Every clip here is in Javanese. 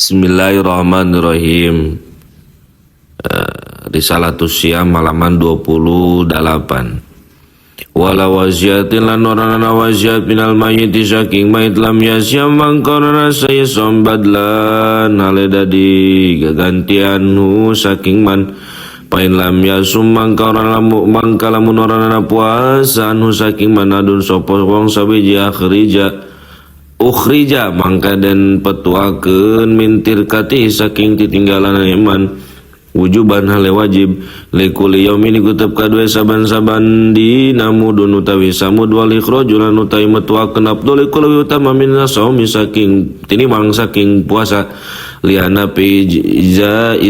Bismillahirrahmanirrahim. Risalatus Siyam halaman 28. Wala wasiatin lan ora ana wasiat minal mayyit saking mayit lam yasyam mangka ora saya badlan hale dadi gagantian hu saking man pain lam yasum mangka ora lamu mangka lamun ora ana puasa anhu saking man adun sapa wong sawiji akhrija ukhrija mangka den petuakeun min tirkati saking titinggalan iman wujuban hale wajib likuli yaumin iku tetep kadue saban-saban dina mudun utawi samud wal ikhraju lan utawi metuakeun afdhol iku leuwih utama min saumi saking tinimbang saking puasa liana fi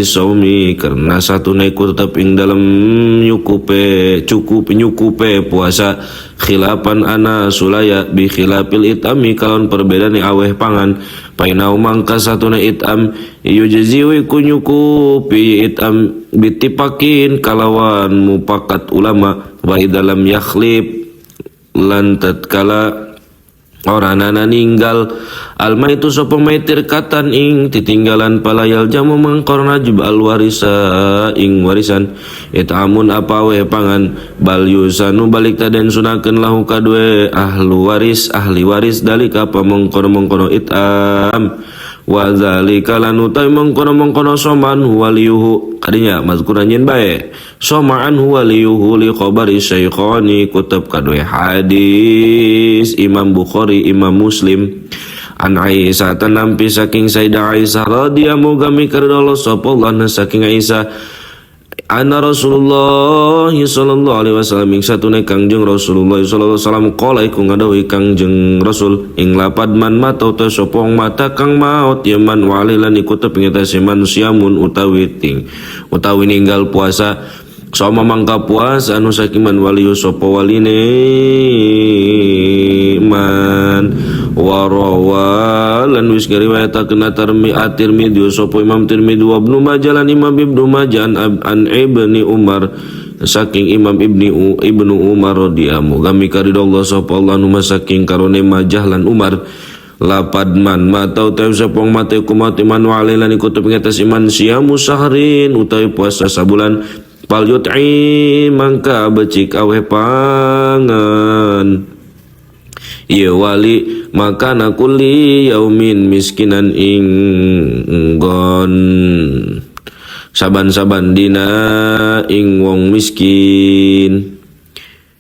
saumi karena satune iku tetep ing dalem nyukupe cukup nyukupe puasa khilafan ana sulaya bi khilafil itami kalon perbedaan aweh pangan painau mangka satune itam yujzi iku nyukupi itam bitipakin kalawan mupakat ulama wa dalam yakhlib lan tatkala ora nana ninggal alma itu sapa maitir katan ing titinggalan palayal jamu mangkorna najib al warisa ing warisan itamun apa we pangan bal yusanu balik taden sunakeun lahu kadue ahlu waris ahli waris dalika apa mengkono-mengkono itam wa zalika lan utai mengkono-mengkono soman waliyuhu kadinya mazkuran yen bae somaan waliyuhu li khabari syaikhani kutub kadue hadis Imam Bukhari Imam Muslim an Aisyah tanampi saking Sayyidah Aisyah radhiyallahu mikaridho sapa Allah saking Aisyah anna Rasulullah sallallahu alaihi wasallam ing satune Kangjeng Rasulullah sallallahu alaihi wasallam qala iku ngadhawuhi Kangjeng Rasul ing lapad man mata utawa sapa wong mata kang maut ya man wali lan iku teping atase siamun utawi ting utawi ninggal puasa soma mangka puasa anu sakiman waliyu sapa waline man warawa lan wis ngriwayatakeun At-Tirmidzi sapa Imam Tirmidzi wa Ibnu Majah lan Imam Ibnu Majah an Ibni Umar saking Imam Ibnu Umar radhiyallahu kami karidho Allah sapa Allah nu saking karone Majah lan Umar lapad man mata utawi sapa wong mate iku mati man wa lan iku teping atas iman siamu sahrin utawi puasa sabulan fal yut'i mangka becik aweh pangan ya wali maka nakuli yaumin miskinan ing nggon saban-saban dina ing wong miskin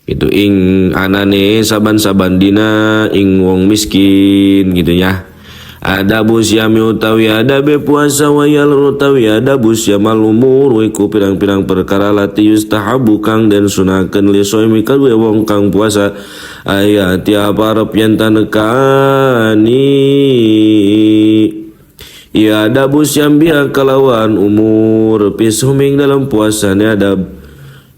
itu ing anane saban-saban dina ing wong miskin gitu ya. Adabu siami utawi adabe puasa wayal utawi adabu siamal umur iku pirang-pirang perkara lati yustahabu kang den sunakeun li soimi kadue wong kang puasa ayat tiap arep yen tanekani ya adabu siam biha kalawan umur pisuming dalam puasane adab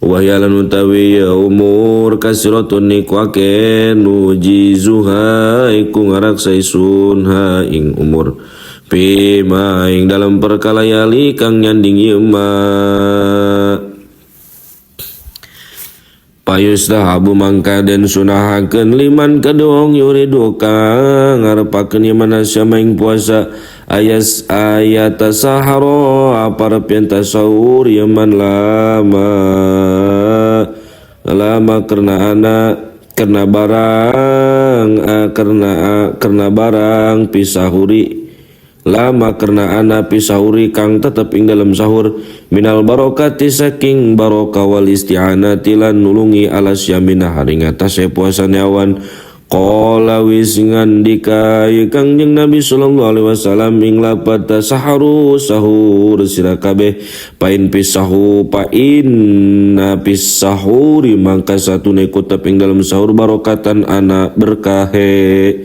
wahyalan utawi ya umur kasiratun niku akeh nujizuha iku ngaraksa isun ha ing umur bima ing dalam perkara yali kang nyanding ieu ma payustahabu mangka den sunahakeun liman kaduong yuridu kang ngarepakeun ieu manasya ing puasa ayas ayat saharo aparep yen tasawur ieu man lama lama karena anak karena barang karena barang pisahuri lama karena ana pisahuri kang tetep ing dalam sahur minal barokati saking barokah wal isti'anati lan nulungi ala syamina hari ngatasé puasane awan qala wis ngandika ya Kangjeng Nabi sallallahu alaihi wasallam ing lapad tasaharu sahur sira kabeh pain pisahu pain pisahuri mangka satune kutep ing dalam sahur barokatan ana berkahe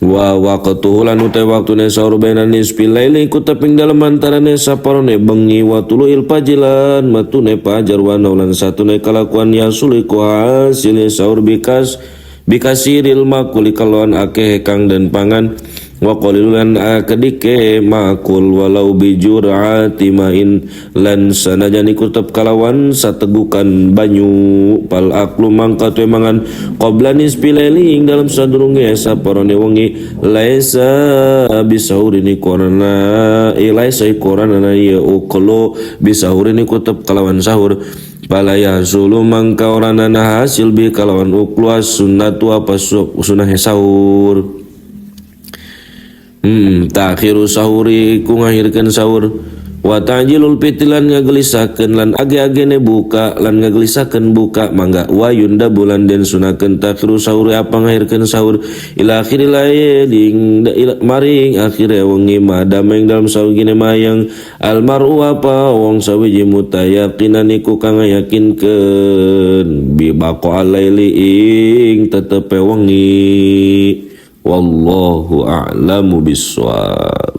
wa waqtuhu lan utai waktune sahur baina nisfil laili iku teping dalem antarane saparone bengi wa tuluil fajilan matune fajar wa lan satune kalakuan yasul iku hasile sahur bikas bikasiril makuli kalawan akeh kang den pangan Wa qalilan kedike makul walau bijur'ati ma'in lan sanajan iku tetep kalawan sategukan banyu. Fal aklu mangka tuwe mangan qabla nisfi laili ing dalam sadurunge saparone wengi laisa bisaurin iku ana, laisa iku ana ya uklu bisaurin iku tetep kalawan sahur. Fala yahsulu mangka ora ana hasil bi kalawan uklu sunnatu apa sunah sahur. Ta'khiru sahuri ku ngahirkeun sahur, wa ta'jilul fitri lan ngagelisakeun lan age-agene buka lan ngagelisakeun buka mangga. Wa yundabu lan den sunakeun ta'khiru sahuri apa ngahirkeun sahur ila akhiril laili maring akhire wengi madama ing dalam sawigine mayang almaru apa wong sawiji mutayaqinan iku kang yakinkeun bi baqa laili ing tetepe wengi. Wallahu a'lamu bissawab.